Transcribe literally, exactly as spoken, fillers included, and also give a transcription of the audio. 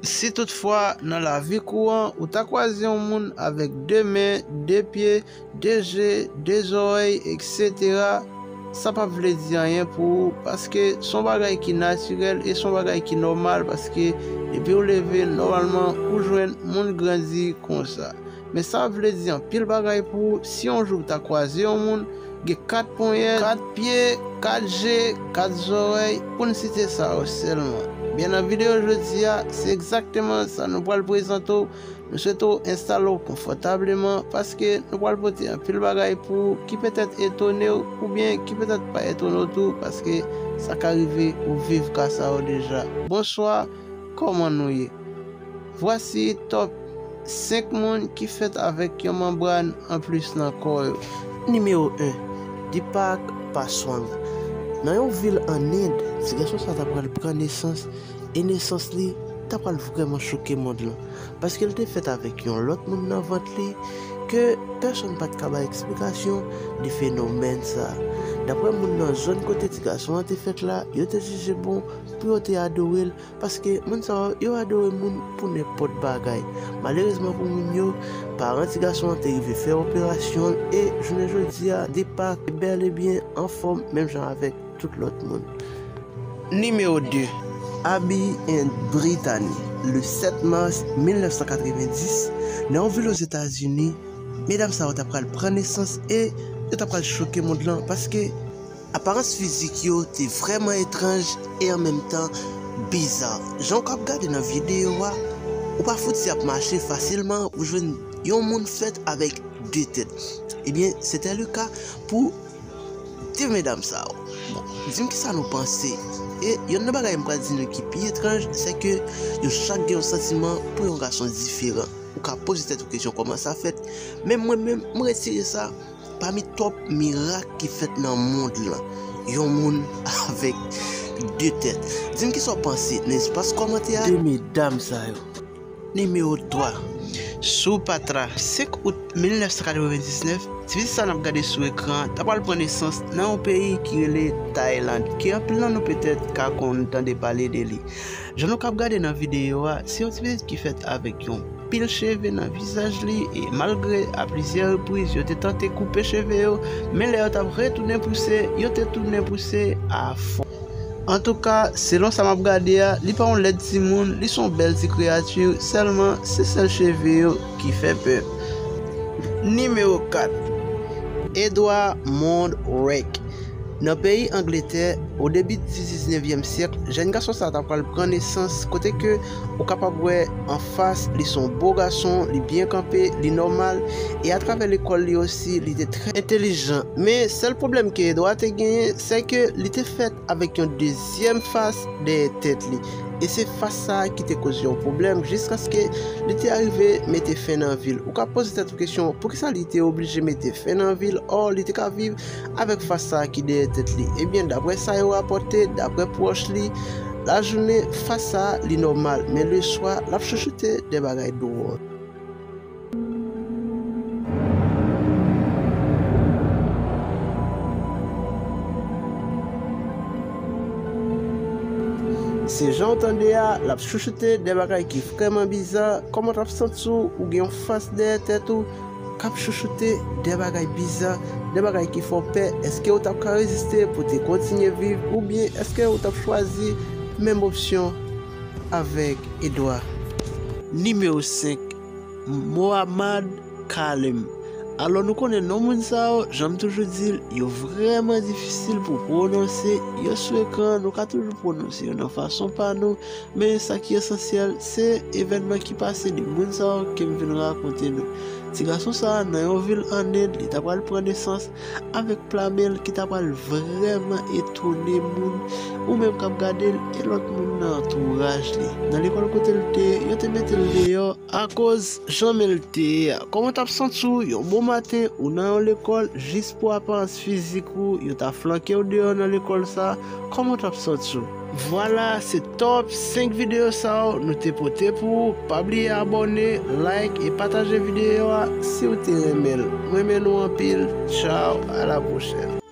Si toutfwa, nan lavi kouran, ou ta kwaze yon moun avèk de men, de pye, de je, de zòrèy, etsetera, sa p ap vle di anyen pou ou, paske se yon bagay ki natirèl e se yon bagay ki nòmal, paske depi w leve, nòmalman, ou jwenn moun grandi konsa. Men sa vle di anpil bagay pou ou si yon jou w ta kwaze yon moun, gen kat ponyèt, kat pye, kat je, kat zòrèy, pou n site sa yo sèlman. Byen, nan videyo jodi a, se egzakteman sa nou pral prezante w. Nou swete w enstale w konfòtableman, paske nou pral pote anpil bagay pou ou ki petèt etone w, oubyen ki petèt pa etone w tou, paske sa ka rive ou viv ka sa yo deja. Bonswa, kòman nou ye? Vwasi top senk moun ki fèt avèk yon manbràn anplis nan kò yo. Nimewo en, Deepak Paswang. Nan yon vil ann End, ti gason sa ta pral pran nesans, e nesans li ta pral vrèman choke mond lan, paske l te fèt avèk yon lòt moun nan vant li ke pèsonn pa t ka bay eksplikasyon de fenomèn sa. Daprè moun nan zòn kote ti gason an te fèt la, yo te jije bon pou yo te adore l, paske moun sa yo, yo adore moun pou nenpòt bagay. Malerezman pou moun yo, paran ti gason an te rive fè operasyon l, e jounen jodi a, Deepak bèl e byen anfòm, menm jan avèk tout lòt moun. Nimewo de, Abhi and Brittany, le sèt mas mil nèf san katrevenndis, nan yon vil Ozetazini, medam sa yo ta pral pran nesans e yo ta pral choke mond lan, paske aparans fizik yo te vrèman etranj e an menm tan biza. Jan w k ap gade nan videyo a, ou pa fouti ap mache fasilman pou jwenn yon moun fèt avèk de tèt. Ebyen, se te le ka pou de medam sa yo. Bon, di m kisa nou panse. E yonn nan bagay m pral di nou ki pi etranj, se ke yo chak gen yon santiman pou yon gason diferan. Ou ka poze tèt ou kesyon kòman sa fèt, men mwen menm, m retire sa pami twòp mirak ki fèt nan mond lan. Yon moun avèk de tèt. Di m kisa w panse nan espas kòmantè a. De medam sa yo. Nimewo twa, Supatra. Senk out mil nèf san katrevenndisnèf, ti pitit sa n ap gade sou ekran an ta pral pran nesans nan yon peyi ki rele Tayland, ke anpil nan nou petèt ka konn tande pale de li. Jan nou k ap gade nan videyo a, se yon ti pitit ki fèt avèk yon pil cheve nan vizaj li, e malgre a plizyè repriz yo te tante koupe cheve yo, men lè yo t ap retounen pouse, yo te tounen pouse a fon. Antouka, selon sa m ap gade a, li pa yon lèd timoun, li se yon bèl ti kreyati, sèlman se sèl cheve yo ki fè pè. Nimewo kat, Edward Monroe. Nan peyi Angletè, o debi di diznevyèm syèk, jèn gason sa ta pral pran nesans, kote ke ou kapab wè anfas, li se yon bo gason, li byen kanpe, li nòmal, e atravè lekòl li osi, li te trè entèlijan. Men, sèl pwoblèm ke Edward te genyen, se ke li te fèt avèk yon dezyèm fas dèyè tèt li. E se fas sa a ki te koz yon pwoblèm jiskaske li te arive mete fen nan vi l. Ou ka poze tèt ou kesyon, poukisa li te oblije mete fen nan vi l, ò, li te ka viv avèk fas sa a ki dèyè tèt li? Ebyen, daprè sa yo rapòte, daprè pwòch li, lajounen, fas sa a, li nòmal, men leswa, l ap chouchoute de bagay dwòl. Se jan w tande a, l ap chouchoute de bagay ki vrèman biza. Kòman w t ap santi w? Ou gen yon fas dèyè tèt ou k ap chouchoute de bagay biza, de bagay ki fè w pè. Èske w t ap ka reziste pou w te kontinye viv, oubyen èske w t ap chwazi menm opsyon avèk Edward? Nimewo senk, Mohammad Khalem. Alò, nou konnen non moun sa yo, jan m toujou di l, yo vrèman difisil pou pwononse. Yo sou ekran, nou ka toujou pwononse yo nan fason pa nou. Men sa ki esansyèl, se evènman ki pase de moun sa yo ke m vin rakonte nou. Ti gason sa a, nan yon vil ann End, li ta pral pran nesans avèk pla men l ki ta pral vrèman etone moun, ou menm k ap gade l, e lòt moun nan antouraj li. Nan lekòl kote l te ye, yo te mete l deyò akoz jan men l te ye a. Kòman w t ap santi w yon bon maten, ou nan yon lekòl, jis pou aparans fizik ou, yo ta flanke w deyò nan lekòl sa a? Kòman w t ap santi w? Vwala, se top senk videyo sa yo nou te pote pou ou. Pa bliye abòne, like e pataje videyo a si w te renmen l. M renmen nou anpil. Tchaw, a la pwochèn.